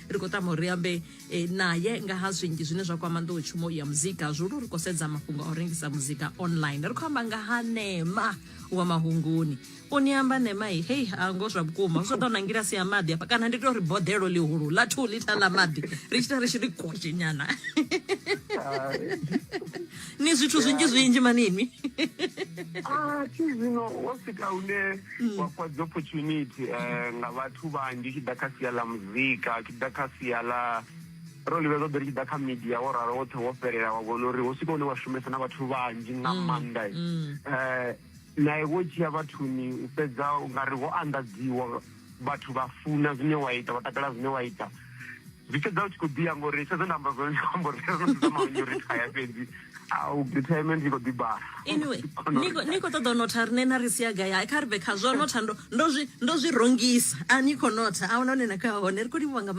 Ri khou tama uri ri ambe eh, naye nga ha zwinzhi zwine zwa kwama nḓowetshumo ya muzika, zwihulu ri khou sedza mafhungo a u rengisa muzika online. Ri khou amba nga ha Nema wa Mahunguni. U ni amba Nema i hei a ngo zwa vhukuma zwo ḓo na ngilasi ya maḓi hafha, kana ndi tou ri boḓelo ḽihulu ḽa 2 litha ḽa maḓi ri tshi ita ri tshi ri kotshe nyana. Ni zwithu zwinzhi zwinzhi mani inwi. Ah, thi zwino wo swika hune wa fhiwa dzi opportunity nga vhathu vhanzhi tshi ḓa kha sia ḽa muzika, tshi ḓa kha sia ḽa ro livhedza ḓo ri tshi ḓa kha media wo ralo woṱhe wo fhelela, wa vhona uri ho swika hune wa shumesa na vhathu vhanzhi nga maanḓa. Na iwe tshi ya vhathuni u fhedza u nga ri wo anḓadziwa, vhathu vha funa zwine wa ita, vha takala zwine wa ita, zwi fhedza u tshi khou ḓi ya ngori fhedza nda amba zwone, ndi amba uri ro no zama u ritaya, fhedzi au retirement i khou ḓi bala. Anyway, ni khou ṱoḓa u notha rine na ri sia gai? Hai, kha ri bve khazwo. Notha ndo zwi rongisa, a ni khou notha, a huna hune na khou ya hone. Ri khou livhuwa nga maanḓa.